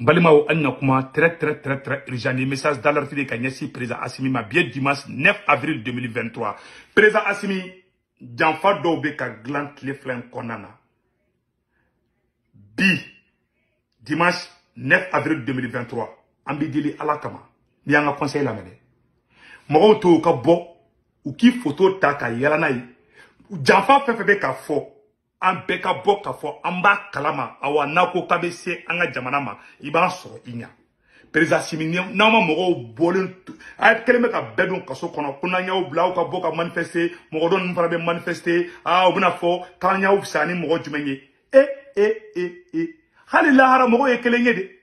N balimaw, an na kuma très très très très urgent ni message d'alerte de ka ɲɛsin président Assimi ma. Bi ye dimanche 9 avril 2023. Président Assimi, janfa dɔw bɛ ka dilan tile 2 in kɔnɔna na. Bi dimanche 9 avril 2023, an bɛ deli Ala kama, n'i y'an ka conseil lamɛn dɛ, mɔgɔw to u ka bɔ u k'i photo ta ka yala n'a ye. Janfa fɛn fɛn bɛ ka fɔ, an bɛɛ ka bɔ ka fɔ an b'a kalama. Awa, n'a ko k'a bɛ se an ka jamana ma, i b'a sɔrɔ i ɲa. Président Assimi, n'aw ma mɔgɔw bɔlen, a kɛlen bɛ ka bɛɛ don kaso kɔnɔ ko n'an y'aw bila aw ka bɔ ka manifester, mɔgɔ dɔ ninnu fana bɛ manifester. Aa, u bɛna fɔ k'an y'aw fisaya ni mɔgɔ jumɛn ye? E e e e, hali lahara mɔgɔw ye kelen ye de.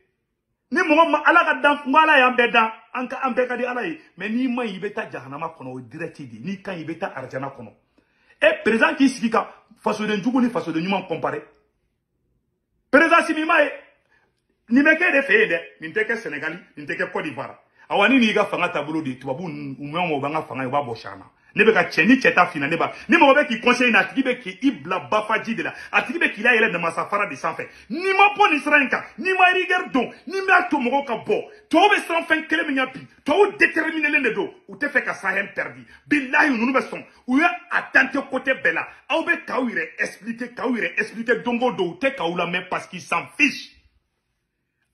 Ni mɔgɔ ma Ala ka dan, n ko Ala y'an bɛɛ dan, an ka an bɛɛ ka di Ala ye. Mais n'i ma ɲi, i bɛ taa jahanama kɔnɔ, o direct de. N'i ka ɲi, i bɛ taa arijana kɔnɔ. E président k'i sigi ka fasoden jugu ni fasoden ɲuman comparer. Président Assimi, ma ye nin bɛ kɛ de fɛ yen dɛ, nin tɛ kɛ Sénégal, nin tɛ kɛ Côte d'Ivoire. Awa, ni n'i ka fanga taabolo de ye, tubabu u mɛn o b'an ka fanga ye, u b'a bɔ sian na. Ne bɛ ka cɛ ni cɛ ta finna, ne ba ni mɔgɔ bɛ k'i conseil na, a tigi bɛ k'i bila bafaji de la, a tigi bɛ k'i layɛlɛ namasa fara de sanfɛ. N'i ma bɔ nin sira in kan, n'i ma rigueur don, n'i m'a to mɔgɔw ka bɔ, tɔw bɛ siran fɛn kelen min ɲɛ bi, tɔw déterminélen de don, u tɛ fɛ ka Sahel perdu. Bilahi, ninnu bɛ sɔn, u ye a tenter côté bɛɛ la. Aw bɛ k'aw yɛrɛ expliquer, k'aw yɛrɛ expliquer don o don, u tɛ k'aw lamɛn parce qu'ils s'en fichent.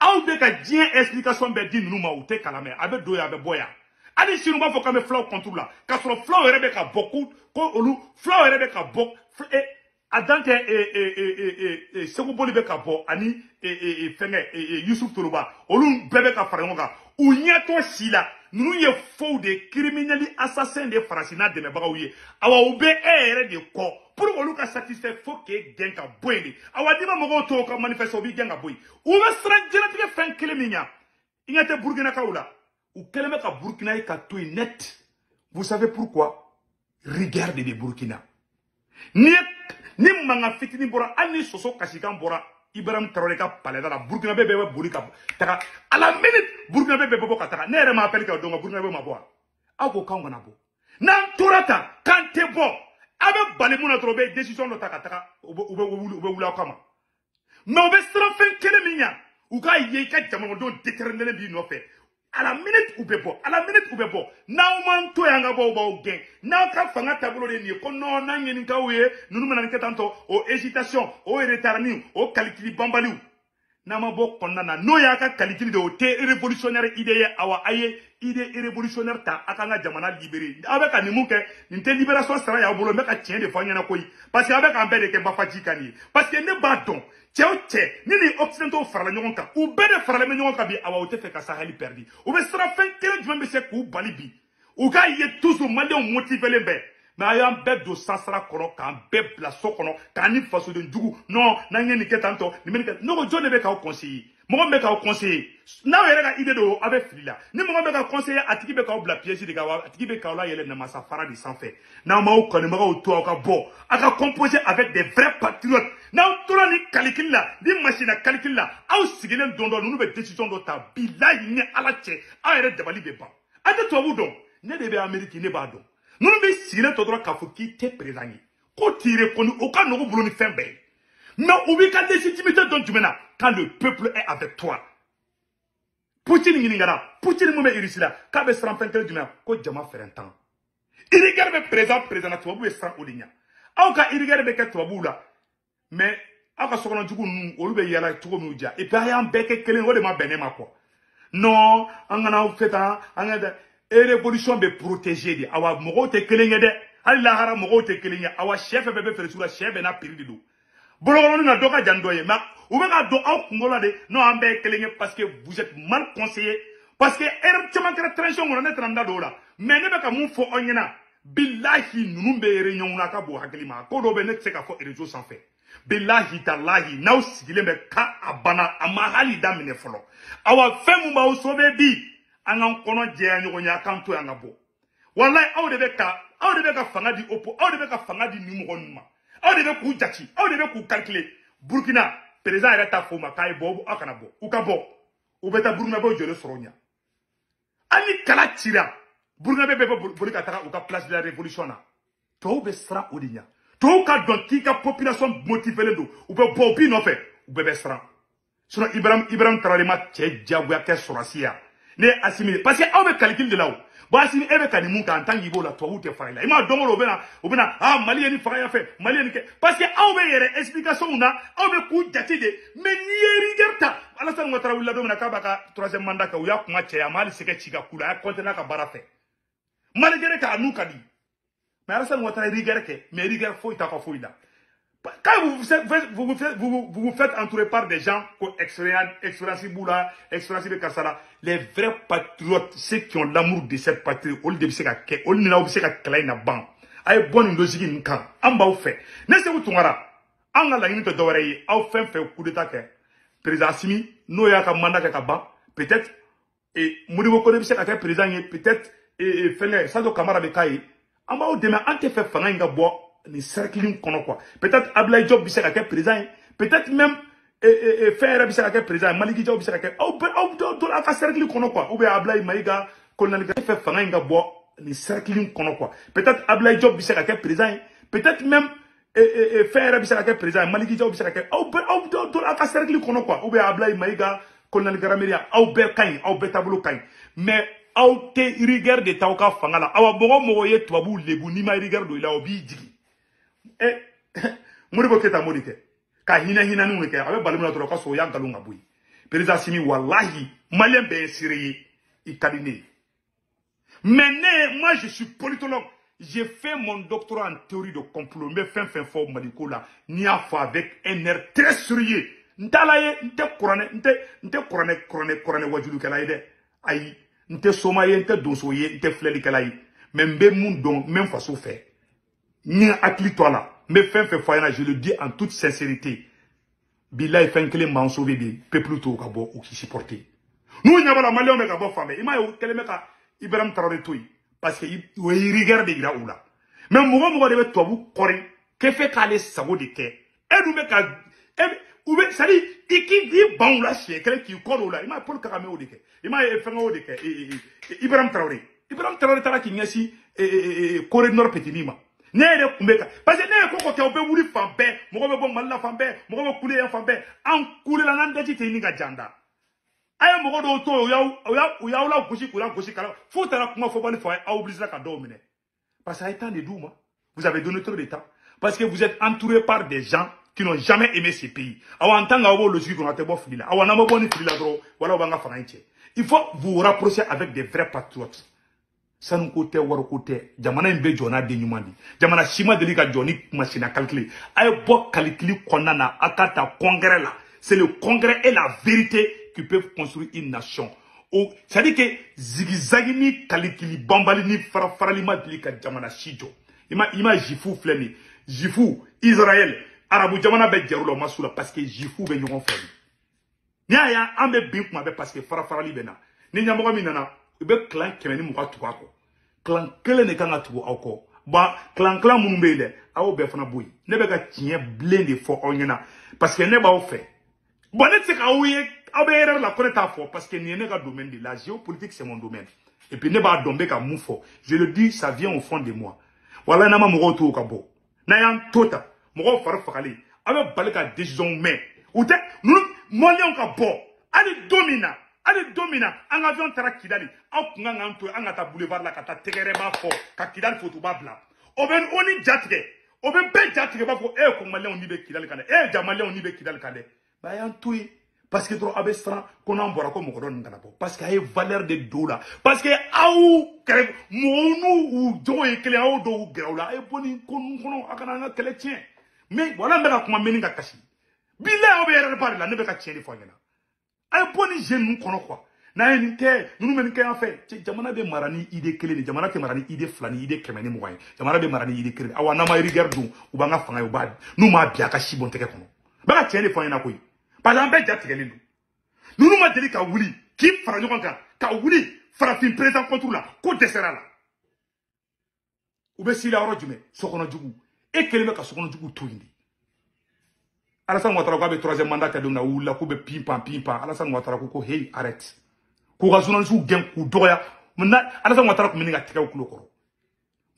Aw bɛ ka diɲɛ explication bɛɛ di ninnu ma, u tɛ kalan mɛn. A bɛ don yan, a bɛ bɔ yan. Hali sini u b'a fɔ k'an bɛ filaw contre la, k'a sɔrɔ filaw yɛrɛ bɛ ka bɔ, ko olu filaw yɛrɛ bɛ ka bɔ. A dan tɛ Segu Boli bɛ ka bɔ ani fɛnkɛ Yusuf Toloba, olu bɛɛ bɛ ka fara ɲɔgɔn kan, u ɲɛ t'o si la. Ninnu ye faux de criminels, assassins de Faransi n'a dɛmɛbagaw ye. Awa, u bɛ e yɛrɛ de kɔ pour que olu ka satisfait, fo k'e gɛn ka bɔ yen de. Awa, n'i ma mɔgɔw to u ka manifester, u b'i gɛn ka bɔ yen. U bɛ siran diɲɛlatigɛ fɛn kelen min ɲɛ, i ɲɛ tɛ Burkinakaw la, u kɛlen bɛ ka Burkina ye ka to yen net. Vous savez pourquoi? Rigueur de bɛ Burkina. Ni ye ni mankan fitinin bɔra, hali ni soso kasikan bɔra Ibrahim Traoré ka palais da la, Burkina bɛɛ bɛ boli ka taga. À la minute, Burkina bɛɛ bɛ bɔ ka taga. Ne yɛrɛ ma appel kɛ o don, ka Burkina bɛɛ ma bɔ wa? Aw ko k'anw kana bɔ. N'an tora tan k'an tɛ bɔ, aw bɛ bali mun na dɔrɔn, u bɛ décision dɔ ta ka taga, u bɛ wuli, u bɛ wuli aw kama. Mais u bɛ siran fɛn kelen min ɲɛ, u k'a ye i ka jamanadenw déterminé b'i nɔfɛ. À la minute u bɛ bɔ, à la minute u bɛ bɔ. N'aw m'an to yan ka bɔ, u b'aw gɛn. N'aw ka fanga taabolo de ye nin ye, ko non, n'an ye nin k'aw ye, ninnu bɛna nin kɛ tan tɔ, o hésitation, o retard ni o calcul banbaliw, n'an ma bɔ kɔnɔna na, n'o y'a ka calcul de ye, o tɛ révolutionnaire idée ye. Awa, a ye idée révolutionnaire ta, a k'an ka jamana libérer. Aw bɛ ka nin mun kɛ, nin tɛ libération sara y'aw bolo. N bɛ ka tiɲɛ de fɔ aw ɲɛna koyi, parce que aw bɛ k'an bɛɛ de kɛ bafaji kan nin ye. Parce que ne b'a dɔn, cɛ o cɛ ni occidentaux farala ɲɔgɔn kan, u bɛɛ de faralen bɛ ɲɔgɔn kan bi. Awa, u tɛ fɛ ka Sahel perdu. U bɛ siran fɛn kelen jumɛn bɛ se k'u bali bi? U k'a ye toujours maliyɛnw motivélen bɛɛ. Mais a y'an bɛɛ don sasara kɔnɔ, k'an bɛɛ bila so kɔnɔ, k'an ni fasoden jugu. Non, n'an ye nin kɛ tan tɔ, nin bɛ nin kɛ. Ne ko jɔn de bɛ k'aw conseiller? Mɔgɔ min bɛ k'aw conseiller, n'aw yɛrɛ ka idée don, aw bɛ fili la. Ni mɔgɔ min bɛ ka conseiller, a tigi bɛ k'aw bila piège de kan, wa a tigi bɛ k'aw layɛlɛ namasa fara de sanfɛ. N'aw m'aw kanubagaw to aw ka bɔ, aw ka composer avec des vrais patriotes. N'aw tora ni calcul la, ni machine à calcul la, aw sigilen don dɔ, ninnu bɛ décision dɔ ta. Bilahi, ni Ala cɛ, aw yɛrɛ dabali bɛ ban. Aw tɛ tubabu dɔn, ne de bɛ Amérique, ne b'a dɔn. Ninnu bɛ sigilen to dɔrɔn k'a fɔ k'i tɛ président ye, ko t'i reconnu, o ka nɔgɔ bolo ni fɛn bɛɛ ye. Mais u b'i ka légitimité dɔn jumɛn na? Quand le peuple est avec toi. Poutine ɲininkara, Poutine mun bɛ Russie la, k'a bɛ siran fɛn kelen jumɛn? Ko jama fɛrɛntan. Rigueur bɛ président président na, tubabu bɛ siran o de ɲɛ. Aw ka rigueur bɛ kɛ tubabuw la, mais aw ka sokɔnɔjugu ninnu, olu bɛ yala cogo min diya. Et puis a y'an bɛɛ kɛ kelen, o de ma bɛn ne ma quoi. Non, an kana aw fɛ tan, an ka révolution bɛ protéger de. Awa, mɔgɔw tɛ kelen ye dɛ, hali lahara mɔgɔw tɛ kelen ye. Awa, sɛ fɛn fɛn bɛ feere sugu la, sɛ bɛɛ n'a prix de don. Bolokɔrɔnin na, dɔ ka jan ni dɔ ye, mais u bɛ ka don aw kunkolo la de. Non, an bɛɛ ye kelen ye, parce que vous êtes mal conseillé, parce que erreur caman kɛra transition kɔnɔ. Ne tɛna n da don o la, mais ne bɛ ka mun fɔ aw ɲɛna? Bilahi, ninnu bɛ réunion na, ka bon hakili ma. Ko dɔw bɛ, ne tɛ se ka fɔ réseau sanfɛ. Bilahi talahi, n'aw sigilen bɛ ka a banna, a ma hali daminɛ fɔlɔ. Awa, fɛn mun b'aw sauver bi, an k'an kɔnɔ jɛya ɲɔgɔn ye, a k'an to yan ka bɔ. Walayi, aw de bɛ ka fanga di opo, aw de bɛ ka fanga di nin mɔgɔ ninnu ma, aw de bɛ k'u jate, aw de bɛ k'u calculer. Burukina président yɛrɛ ta fɔ u ma k'a ye bɔ, aw kana bɔ, u ka bɔ, u bɛ taa Burukinabew jɔlen sɔrɔ o ɲɛ. Hali ni kala cira, Burukinabe bɛɛ bɛ boli ka taga u ka place de la révolution na. Tɔw bɛ siran o de ɲɛ. Tɔw ka dɔn k'i ka population motivélen don, u bɛ bɔ, u b'i nɔfɛ, u bɛɛ bɛ siran. Sinon Ibrahim Traoré ma cɛ diyagoya kɛ sɔrɔsi ya. Ne ye Assimi parce que aw bɛ calcul de la o. Bon Assimi e bɛ ka nin mun kɛ en tant qu'il b'o la tubabuw tɛ fara i la. I m'a dɔn o bɛ na ah Mali ye nin faga yan fɛ, Mali ye nin kɛ. Parce que aw bɛ yɛrɛ explication na, aw bɛ k'u jate de. Mais n'i ye rigueur ta, Alassane Ouattara wulila don min na k'a b'a ka troisième mandat kɛ, u y'a kuma cɛ, a ma hali sɛgɛ ci ka k'u la, a y'a continuer n'a ka baara fɛ. Malgré k'a n'u ka di. Mais Alassane Ouattara ye rigueur kɛ, mais rigueur foyi t'a ka foyi la. Quand vous vous faites entourer par des gens qui ont expérience b'u la, expérience bɛ karisa la, les vrais patriotes, ceux qui ont l'amour de cette patrie, olu de bɛ se ka kɛ, olu ni n'aw bɛ se ka kɛlɛ in na ban. A ye bɔ nin logique nin kan, an b'aw fɛ. Ne Sékou Tounkara, an ka laɲini tɛ dɔwɛrɛ ye, aw fɛn fɛn coup d'état kɛ, président Assimi n'o y'a ka mandat kɛ ka ban, peut-être et Modibo Kone bɛ se ka kɛ président ye, peut-être et fɛnkɛ Sadio Kamara bɛ k'a ye. An b'aw dɛmɛ, an tɛ fɛ fanga in ka bɔ nin cercle in kɔnɔ quoi. Peut-être Ablaye Diop bɛ se ka kɛ président ye, peut-être même fɛn yɛrɛ bɛ se ka kɛ président ye, Maliki Diaw bɛ se ka kɛ, aw bɛɛ aw dɔ aw ka cercle kɔnɔ quoi, ou bien Ablaye Maïga colonel tɛ fɛ fanga in ka bɔ nin cercle in kɔnɔ quoi. Peut-être Ablaye Diop bɛ se ka kɛ président ye, peut-être même fɛn yɛrɛ bɛ se ka kɛ président ye, Maliki Diaw bɛ se ka kɛ, aw bɛɛ aw dɔ aw ka cercle kɔnɔ quoi, ou bien Ablaye Maïga colonel Garameria, aw bɛɛ ka ɲi, aw bɛɛ taabolo ka ɲi, mais aw tɛ rigueur de t'aw ka fanga la. Awa mɔgɔ mɔgɔ ye tubabuw lebu, n'i ma rigueur don i la, o b'i jigin. Modibo Keyita m'o de kɛ ka hinɛ hinɛniw de kɛ, a bɛ bali min na dɔrɔn o ka sɔrɔ o y'a nkalon ka bɔ yen. Président Assimi, walahi malien bɛɛ ye seere ye, i ka di ne ye. Mais ne, moi je suis politologue, j'ai fait mon doctorat en théorie de complot. N bɛ fɛn fɛn fɔ Maliko la, n'i y'a fɔ avec un air très sérieux, n t'ala ye, n tɛ kuranɛ, n tɛ kuranɛ wajulukɛla ye dɛ, ayi, n tɛ soma ye, n tɛ donso ye, n tɛ filɛlikɛla ye, mais n bɛ mun dɔn, n bɛ n faso fɛ, n ye hakili to a la, n bɛ fɛn fɛn fɔ a ɲɛna, je le dis en toute sincérité. Bilayi fɛn kelen m'an sauver bi, peuple t'o ka bɔ u k'i supporter. N'u ɲɛ b'a la maliyɛnw bɛ ka bɔ fan bɛɛ, i m'a ye u kɛlen bɛ ka Ibrahim Traoré to yen parce que o ye rigueur de yira u la. Mais mɔgɔ mɔgɔ de bɛ tubabu kɔri k'e k'ale sago de kɛ, e dun bɛ ka e u bɛ, c'est à dire i k'i ban u la siɲɛ kelen k'i kɔ don u la. I m'a ye Paul Kagame y'o de kɛ, i m'a ye fɛnkɛ y'o de kɛ, Ibrahim Traoré. Ibrahim Traoré taara k'i ɲɛsin Corée du Nord petini ma. Ne yɛrɛ kun bɛ ka, parce que ne ye ko ko kɛ, o bɛ wuli fan bɛɛ, mɔgɔ bɛ bɔ Mali la fan bɛɛ, mɔgɔ bɛ kule yan fan bɛɛ, an kulela n'an daji tɛ ɲini ka jan da. A ye mɔgɔ dɔw to yen, u y'aw la gosi k'u la gosi kala f'u taara kuma fɔbali fɔ, aw obligé ka dɔw minɛ parce que a ye temps de d'u ma. Vous avez donné trop de temps parce que vous êtes entouré par des gens qui n'ont jamais aimé ce pays. Awa en tant qu'aw b'o logique kɔnɔ, a tɛ bɔ fili la. Awa n'an ma bɔ ni fili la dɔrɔn, wala u b'an ka fanga in cɛ. Il faut vous rapprocher avec des vrais patriotes. Sanuko tɛ, wariko tɛ, jamana in bɛ jɔ n'a den ɲuman de. Jamana si ma deli ka jɔ ni masina calcul. A ye bɔ calcul kɔnɔna na, a ka ta congrès la. C'est le congrès et la vérité qui peuvent construire une nation. O c'est à dire que zigzag ni calcul banbali ni fara farali ma deli ka jamana si jɔ. I ma juifu filɛ nin ye, juifu, Israël, arabu jamana bɛɛ jɛr'u la, u ma s'u la parce que juifu bɛ ɲɔgɔn fɛ. N'i y'a ye an bɛ bin kuma bɛɛ, parce que fara farali bɛ na. Ni ɲɛmɔgɔ min nana, i bɛ clan 120 tugu a kɔ, clan kelen de kan ka tugu aw kɔ. Bon, clan clan minnu bɛ yen dɛ, a y'o bɛɛ fana bɔ yen. Ne bɛ ka tiɲɛ bilen de fɔ aw ɲɛna parce que ne b'aw fɛ. Bon, ne tɛ se k'aw ye aw bɛ erreur la ko ne t'a fɔ, parce que nin ye ne ka domaine de la géopolitique, c'est mon domaine. Et puis ne b'a dɔn n bɛ ka mun fɔ, je le dis, ça vient au fond de moi. Wala n'an ma mɔgɔw to u ka bɔ, n'an y'an to tan, mɔgɔw fari fagalen, aw bɛ bali ka décision mɛn. U tɛ ninnu maliyɛnw ka bɔ. Hali don min na an ka avion taara Kidali, aw kun kan k'an to an ka taa boulevard la ka taa tɛgɛrɛba fɔ ka Kidali fotoba bila. O bɛ o ni ja tigɛ, o bɛ bɛɛ ja tigɛ, b'a fɔ e ko maliyɛnw ni bɛ Kidali kan dɛ, e ja maliyɛnw ni bɛ Kidali kan dɛ. Mais a y'an to yen parce que dɔrɔn aw bɛ siran ko n'an bɔra ko mɔgɔ dɔ nin kana bɔ, parce que a ye valeur de don o la, parce que aw kɛrɛ mɔgɔw n'u u jogo ye kelen, aw dɔw gɛrɛ u la. A ye bɔ nin ko ninnu kɔnɔ, a kana an ka kɛlɛ tiɲɛ. Mais wala n bɛ ka kuma mɛnni ka kasi bilayi, aw bɛ erreur ba de la. Ne bɛ ka tiɲɛ de fɔ aw ɲɛna. A ye bɔ nin jeu ninnu kɔnɔ quoi. N'a ye nin kɛ, ninnu bɛ nin kɛ yan fɛ. Cɛ, jamana bɛ mara ni idée kelen de, jamana tɛ mara ni idée fila ni idée 120 ye, jamana bɛ mara ni idée kelen de. Awa n'an ma rigueur don, u b'an ka fanga ye, u b'a n'u m'a bin a ka si bɔn tɛgɛ kɔnɔ. N bɛ ka tiɲɛ de fɔ aw ɲɛna koyi, parce que an bɛɛ ja tigɛlen don. Ninnu ma deli ka wuli k'i fara ɲɔgɔn kan ka wuli farafin président contre la ko dɛsɛra la. U bɛ s'i la yɔrɔ jumɛn? Sokɔnɔjugu e kelen bɛ ka sokɔnɔjugu to yen de. Alassane Ouattara k'a bɛ troisième mandat kɛ don min na, u wulila k'u bɛ pin pan pin pan. Alassane Ouattara ko hey, arrête, k'u ka journaliste gɛn k'u dɔgɔya. Maintenant Alassane Ouattara tun bɛ nin ka tigɛ u tulo kɔrɔ.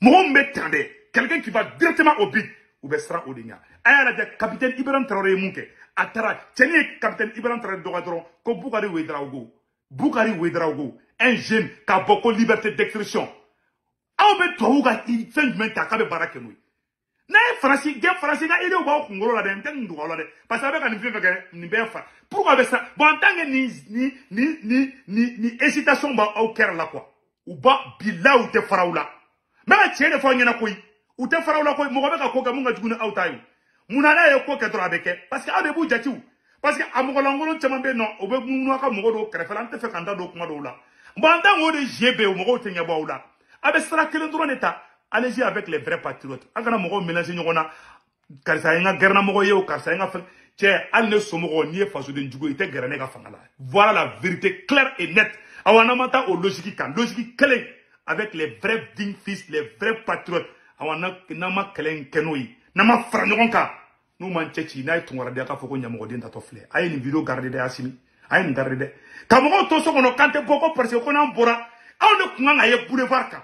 Mɔgɔ min bɛ tan dɛ, quelqu'un qui va directement au but, u bɛ siran o de ɲɛ. A y'a lajɛ, capitaine Ibrahim Traoré ye mun kɛ? A taara cɛnin ye capitaine Ibrahim Traoré dɔgɔya dɔrɔn ko Boukary Ouédraogo, Boukary Ouédraogo, un jeune k'a bɔ ko liberté d'expression. Aw bɛ tubabuw ka fɛn jumɛn ta k'a bɛ baara kɛ n'o ye? N'a ye Faransi gɛn, Faransi ka idéew b'aw kunkolo la dɛ, n tɛ nin dogo aw la dɛ, parce que a bɛ ka nin fɛn fɛn kɛ nin bɛɛ fa. Pourquoi bɛ sa? Bon, en tant que ni hésitation b'aw kɛrɛ la quoi, u ba bilahi u tɛ fara aw la. N bɛ ka tiɲɛ de fɔ aw ɲɛna koyi, u tɛ fara aw la koyi. Mɔgɔ bɛ ka ko kɛ mun ka jugu ni aw ta ye. Munna n'a ye ko kɛ dɔrɔn a bɛ kɛ? Parce que aw de b'u jate o. Parce que a mɔgɔlankolon caman bɛ yen nɔ, o bɛ munumunu aw ka mɔgɔ dɔw kɛrɛfɛ la, an tɛ fɛ k'an da don kuma dɔw la. Bon, en tant que o de jeu bɛ yen, mɔgɔw tɛ ɲɛbɔ aw la. A bɛ sira kelen dɔrɔn de ta. Allez-y avec les vrais patriotes. A kana mɔgɔw mélanger ɲɔgɔn na. Karisa ye n ka gɛrɛnamɔgɔ ye o, karisa ye n ka fɛn. Cɛ, hali ne somɔgɔw, n'i ye fasoden jugu ye, i tɛ gɛrɛ ne ka fanga la. Voilà la vérité claire et nette. Awa n'an ma taa o logique kan, logique kelen avec les vrais dignes fils, les vrais patriotes. Awa n'an ma kɛlɛ in kɛ n'o ye, n'an ma fara ɲɔgɔn kan, n'u m'an cɛ ci, n'a ye tunkaradenya k'a fɔ ko ɲamɔgɔden tatɔ filɛ. A ye nin vidéo garder dɛ, Assimi. A ye nin garder dɛ. Ka mɔgɔw to so kɔnɔ k'an tɛ bɔ ko parce que ko n'an bɔra, anw de kun kan ka ye boulevard kan.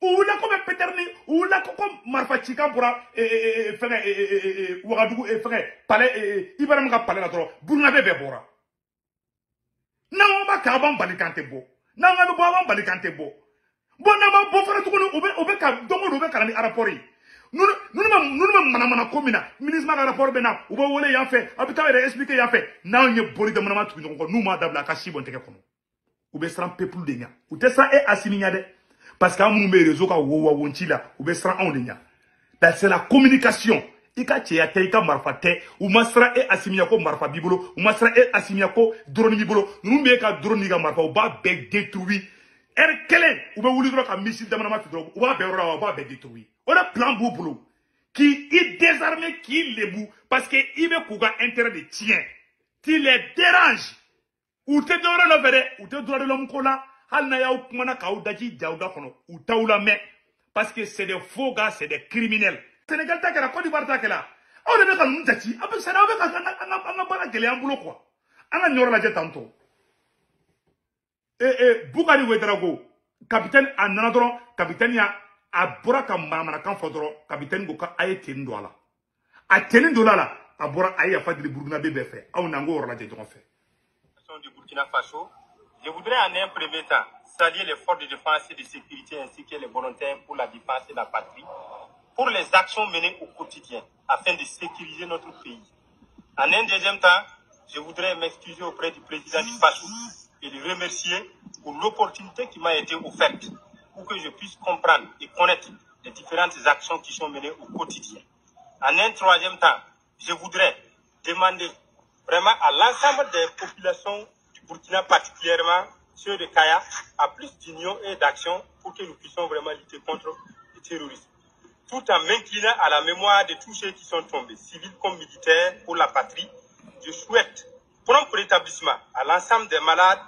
U wulila ko bɛ Peter ni u wulila ko marifa cikan bɔra fɛngɛ Wagadugu fɛngɛ palais Ibrahim ka palais la dɔrɔn, Burukina bɛɛ bɔra. N'an ko b'a kɛ, a b'an bali k'an tɛ bɔ. N'an ko an bɛ bɔ, a b'an bali k'an tɛ bɔ. Bon, n'an ma bɔ fana tuguni, u bɛ ka don o don u bɛ ka na ni rapport ye. Ninnu bɛ manamana ko min na, MINUSMA ka rapport bɛ na, u bɛ wele yan fɛ, a bɛ taa yɛrɛ expliquer yan fɛ. N'anw ye boli damanama tugu ɲɔgɔn kɔ, n'u m'a dabila, a ka si bɔn tɛgɛ kɔnɔ. U bɛ siran peuple de ɲɛ. U tɛ siran e Assimi ɲɛ dɛ. Parce que an minnu bɛ réseau ka wo wa wo ci la, u bɛ siran anw de ɲɛ. C'est la communication. I ka cɛya tɛ, i ka marifa tɛ. U ma siran e Assimi ɲɛ ko marifa b'i bolo. U ma siran e Assimi ɲɛ ko drone b'i bolo. Ninnu bɛ e ka drone n'i ka marifa, u b'a bɛɛ détruire. Heure kelen, u bɛ wuli dɔrɔn ka missile damanama fi dɔrɔn, u b'a bɛɛ yɔrɔ la, u b'a bɛɛ détruire. O de plan b'u bolo. K'i désarmer, k'i lebu, parce que i bɛ k'u ka intérêt de tiɲɛ. Tu les déranges. U tɛ dɔwɛrɛ nɔfɛ dɛ, u tɛ droit de l'homme ko la. Hali n'a y'aw kumana k'aw daji jaw da kɔnɔ, u t'aw lamɛn. Parce que c'est des faux gars, c'est des criminels. Sénégal ta kɛra, Côte d'Ivoire ta kɛra. Aw de bɛ ka ninnu jate. Aw bɛ aw bɛ ka an ka baara gɛlɛya an bolo quoi. An ka nin yɔrɔ lajɛ tantôt. Boukary Ouédraogo, capitaine a nana dɔrɔn, capitaine y'a a bɔra ka manamanakan fɔ dɔrɔn, capitaine ko k'a ye tenue don a la. A tenue donna a la, a bɔra a ye yafa deli Burukina bɛɛ fɛ. Aw n'an k'o yɔrɔ lajɛ ɲɔgɔn fɛ. Du Burkina Faso, je voudrais en un premier temps saluer les forces de défense et de sécurité ainsi que les volontaires pour la défense de la patrie, pour les actions menées au quotidien afin de sécuriser notre pays. En un deuxième temps, je voudrais m'excuser auprès du président du Faso et le remercier pour l'opportunité qui m'a été offerte pour que je puisse comprendre et connaître les différentes actions qui sont menées au quotidien. En un troisième temps, je voudrais demander vraiment à l'ensemble des populations du Burkina, particulièrement ceux de Kaya, à plus d'union et d'action pour que nous puissions vraiment lutter contre le terrorisme. Tout en m'inclinant à la mémoire de tous ceux qui sont tombés, civils comme militaires, pour la patrie, je souhaite prompt rétablissement à l'ensemble des malades,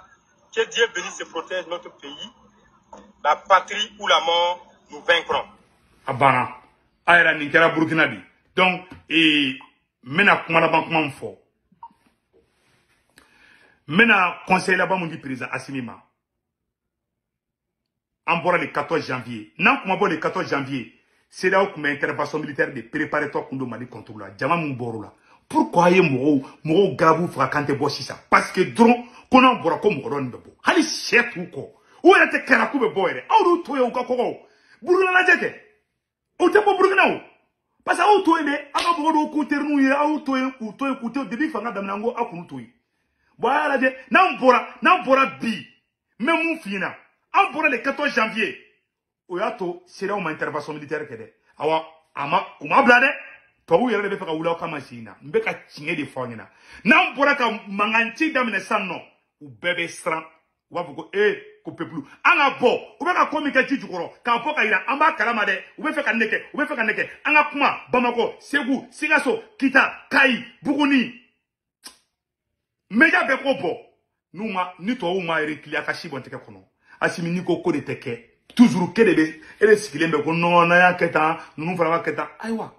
que Dieu bénisse et protège notre pays, la patrie ou la mort, nous vaincrons. A banna. A yɛrɛ nin kɛra Burukina de. Donc, n bɛna kuma laban kuma min fɔ. N bɛna conseil laban mun di président Assimi ma. An bɔra le 14 janvier. N'an kun ma bɔ le 14 janvier, CEDEAO kun bɛ intervention militaire de préparer tɔ kun don Mali contre la. Jama mun bɔr'o la. Pourquoi ye mɔgɔw garabu faga kan tɛ bɔ sisan? Parce que dɔrɔn ko n'an bɔra ko mɔgɔ dɔ nin bɛ bɔ. Hali sɛ t'u kɔ. U yɛrɛ tɛ kɛra k'u bɛ bɔ yɛrɛ. Aw y'u to yen u ka kɔgɔ. Burukina lajɛ kɛ. O tɛ bɔ Burukina o. Parce que aw to yen dɛ, aw ka mɔgɔ dɔw k'u teriniw ye, aw to yen k'u to yen k'u to yen depuis fanga daminɛ n ko aw k'u to yen. Bon, a y'a lajɛ n'an bɔra bi, n bɛ mun f'i ɲɛna? An bɔra le 14 janvier. O y'a to CEDEAO ma intervention militaire kɛ dɛ. Awa a ma u ma bila dɛ. Tubabuw yɛrɛ de bɛ fɛ ka wuli aw kama sen na. N bɛ ka tiɲɛ de fɔ aw ɲɛna. N'an bɔra ka mankan ci daminɛ sisan nɔ, u bɛɛ bɛ siran. U b'a fɔ ko ko peuple an ka bɔ, u bɛ ka ko min kɛ ji jukɔrɔ k'a bɔ ka yira an b'a kalama dɛ. U bɛ fɛ ka ne kɛ, u bɛ fɛ ka ne kɛ. An ka kuma Bamakɔ, Segu, Sikaso, Kita, Kayi, Buguni, média bɛɛ ko bɔ. N'u ma ni tubabuw ma reculer, a ka si bɔ n tɛgɛ kɔnɔ. Assimi n'i ko ko de tɛ kɛ, toujours ke de bɛ e de sigilen bɛ ko non, n'an y'a kɛ tan, ninnu fana b'a kɛ tan. Ayiwa,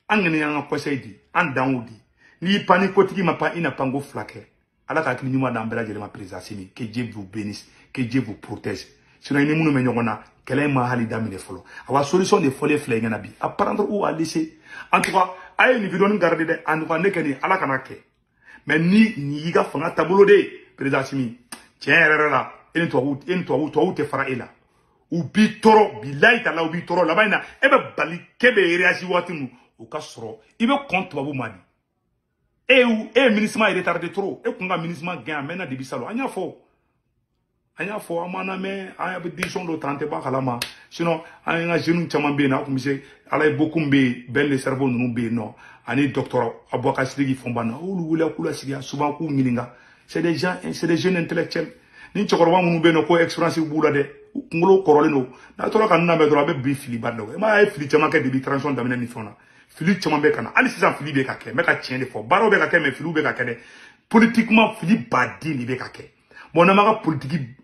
an kɔni y'an ka conseil di, an dan y'o di. N'i pan ni kotigi ma pan, i na panko fila kɛ. Ala ka hakili ɲuman d'an bɛɛ lajɛlen ma. Président Assimi, que Dieu vous bénisse, que Dieu vous protège. Sinon i ni minnu bɛ ɲɔgɔn na, kɛlɛ in ma hali daminɛ fɔlɔ. Awa solution de fɔlen filɛ i ɲɛna bi, à prendre ou à laisser. En tout cas, A ye nin vidéo nin garder dɛ. En tout cas ne kɛ nin Ala kana kɛ. Mais ni nin y'i ka fanga taabolo de ye, président Assimi, tiɲɛ yɛrɛ yɛrɛ la, e ni tubabu tɛ fara e la. U b'i tɔɔrɔ, bilayi ta la, u b'i tɔɔrɔ laban in na. E bɛ bali k'e bɛ réagir waati min, o ka sɔrɔ i bɛ kɔn tubabu ma de. E ye MINUSMA retardé trop. E kun ka MINUSMA gɛn a mɛnna depuis salon. An y'a fɔ, an m'an lamɛn, an bɛ décision dɔ ta, an tɛ bɔ a kalama. Sinon an ka jeunes caman bɛ yen nɔ, an kun bɛ se Ala ye beaucoup bɛ yen, Ben le cerveau ninnu bɛ yen nɔ, ani docteur Aboubacar Sidiki Fɔnba na, olu wele k'u lasigi souvent k'u ɲininka. C'est des gens, c'est des jeunes intellectuels. Ni cɛkɔrɔba minnu bɛ yen nɔ ko expérience b'u la dɛ, u kunkolo kɔrɔlen don. N'a tora ka ninnu lamɛn dɔrɔn, a bɛ bin filiba dɔ. I m'a ye fili caman kɛ depuis transition daminɛ ni fɛnw na. Fili caman bɛ ka na. Hali sisan fili bɛ ka kɛ. N bɛ ka tiɲɛ de fɔ. Baaraw bɛ ka kɛ, mais filiw bɛ ka kɛ dɛ. Politiquement fili baden de bɛ ka kɛ. Bon, n'an ma ka politique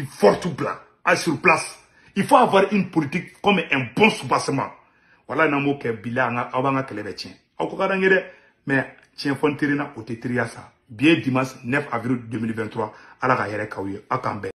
forte bila sur place, il faut avoir une politique comme un bon soubassement. Voilà, n'an m'o kɛ bila, an ka aw b'an ka kɛlɛ bɛ tiɲɛ. Aw ko ka d'an ye dɛ, mais tiɲɛ fɔ n teri na, o tɛ teriya sa. Bi ye dimanche 9 avril 2023. Ala ka hɛrɛ k'aw ye, aw k'an bɛn.